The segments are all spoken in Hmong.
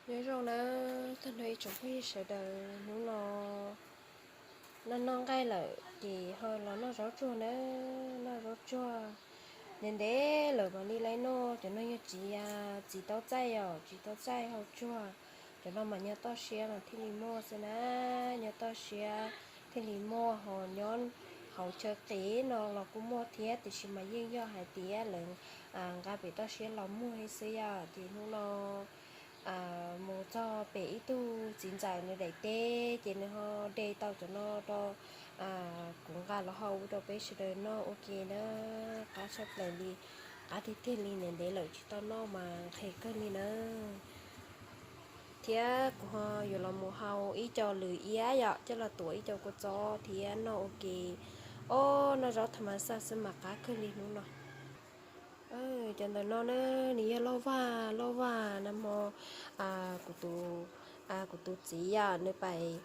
Nyob zoo nawb tag nrho ib tsoom phooj ywg sawv daws, hnub no noj noj nqaij lawm ces ho los noj zaub tsuag nawb, noj zaub tsuag. Ntev ntev lawm mam li laib noj, cov no yog txiv, txiv taub txaij os, txiv taub txaij hau tsuag. Cov no mas nyob toj siab mas thiaj li muaj xwb na, nyob toj siab thiaj li muaj, ho nyob hauv chaw qis no los kuj muaj thiab, tiam sis mas yeej yog hais tias lawv nqa pem toj siab los muag li xwb yom. Ces hnub no mus txog pem ib tug txiv ntxawm nws daim teb, ces nws ho de tau cov no rau kuv nqa los hau rau peb sawv daws noj ua ke na. Qab tshaj plaws li, qab tiag tiag li, ntev ntev lawm tsis tau noj mas nqhis kawg li na. Thiab kuv ho yuav los mus hau ib co lws iab yom, coj los tuav ib co kua txob thiab noj ua ke. Ob, noj zaub tham mas xaj xwb mas qab kawg li hnub no. Cov ntawm no na, nws yog lauj vaj, lauj vaj nag hmo kuv tus, kuv tus txiv yom, nws pais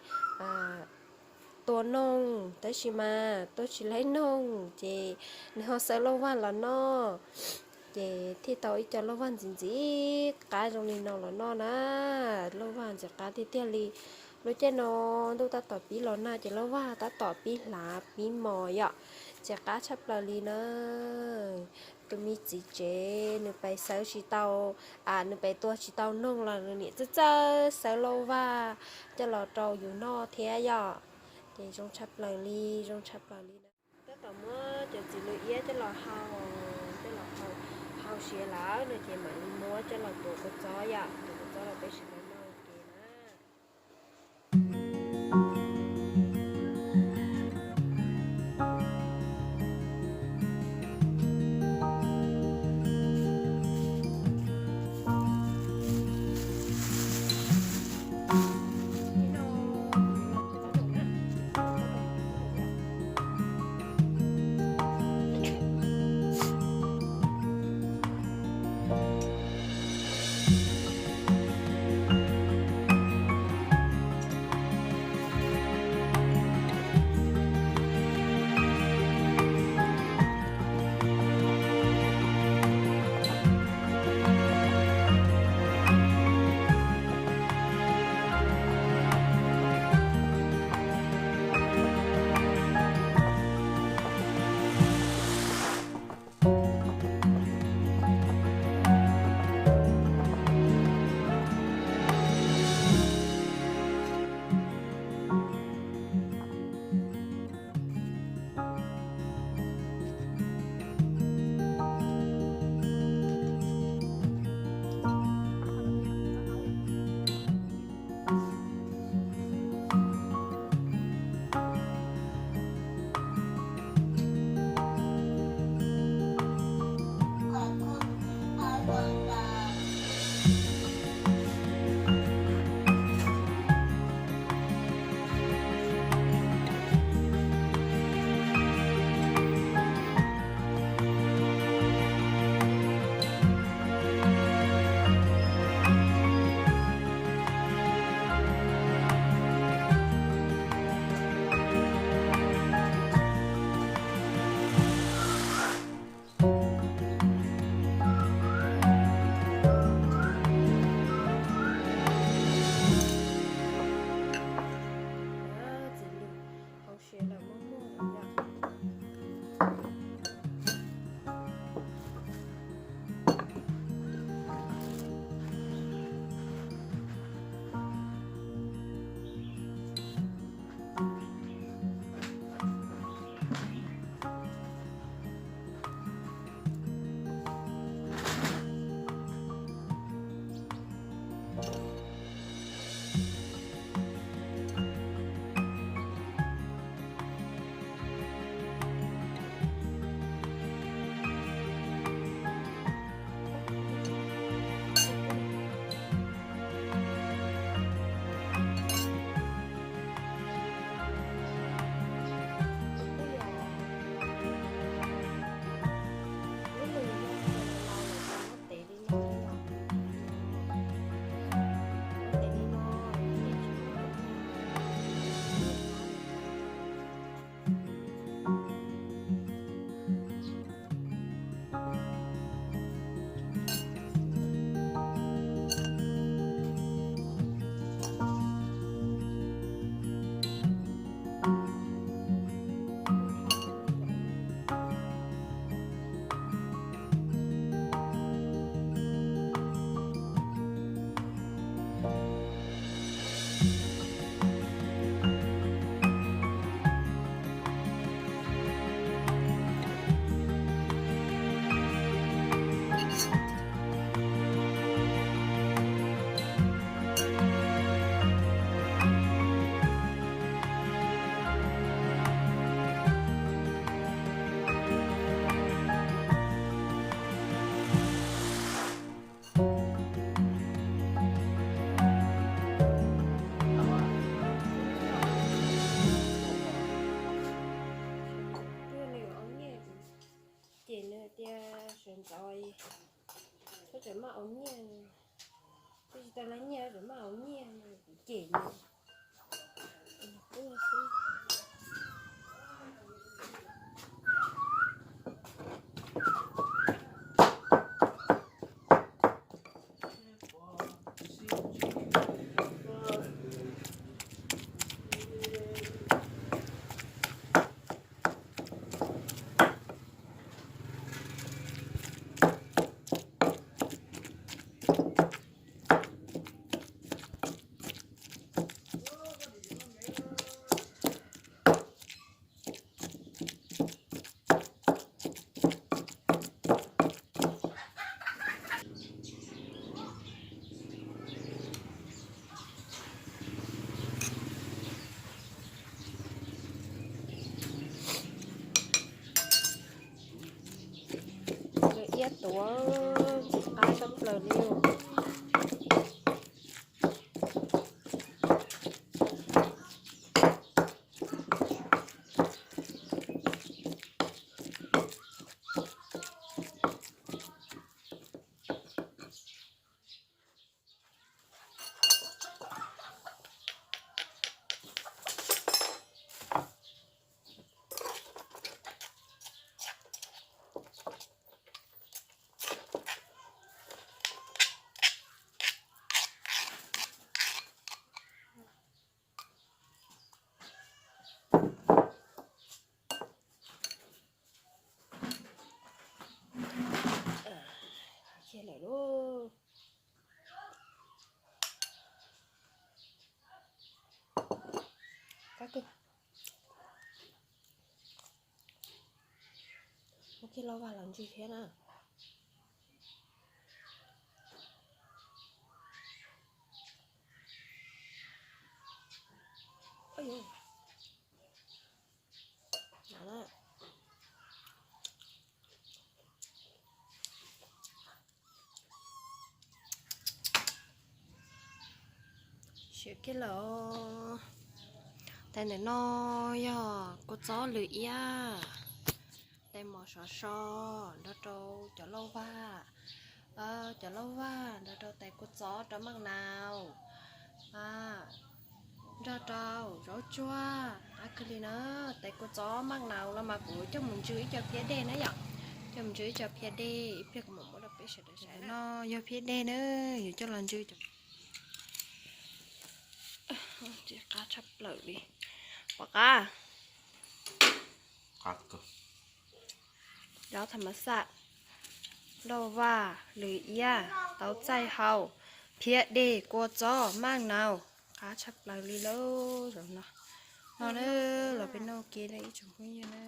tua noog tab sis mas tua tsis laib noog ces nws ho xawb lauj vaj los noj. Ces thiaj tau ib co lauj vaj ntxim ntxim qab zoo li no los noj na. Lauj vaj ntxim qab tiag tiag li. Lub caij no ntuj tab tom pib los nag ces lauj vaj tab tom pib hlav pib mos yom, ntxim qab tshaj plaws li na. Tus me txiv tsev nws pais xawb tsis tau, nws pais tua tsis tau noog los nws niam txawj txawj xawb lauj vaj coj los rau yus noj thiab yom. Ces zoo tshaj plaws li, zoo tshaj plaws li na. Tab tom muab cov txiv lws iab coj los hau, coj los hau, hau siav lawm no ces mam li muab coj los tuav kua txob yom, tuav kua txob los peb sawv daws noj ua ke na. Koj tseem maj ua nyiaj, koj tsis tau laib nyiaj tseem maj ua nyiaj, kuv cem nws. Lawv iab tuav ntxim qab tshaj plaws li. Lawm lauj. Kab kawg. Muab kiag lauj vag los ntsws thiab na. Siav kiag lawm. Tais ntawm no yog kua txob lwm iab, tais mos sov so, nrog rau cov lauj vag, cov lauj vag nrog rau tais kua txob rau maj nau, nrog rau zaub tsuag, qab kawg li na. Tais kua txob maj nau los mas kuv coj mus ntsws ib co phiab dej na yom, coj mus ntsws ib co phiab dej ib pliag kuv mam muab rau peb sawv daws saib. No yog phiab dej na, yuav coj los ntsws. Qab tshaj plaws li. Pom qab. Zaub tham mas xaj, lauj vag, lwm iab, tauv txaij hau, phiab dej, kua txob, maj nau. Qab tshaj plaws li lauj zaum no. No na, los peb noj ua ke na ib tsoom phooj ywg na.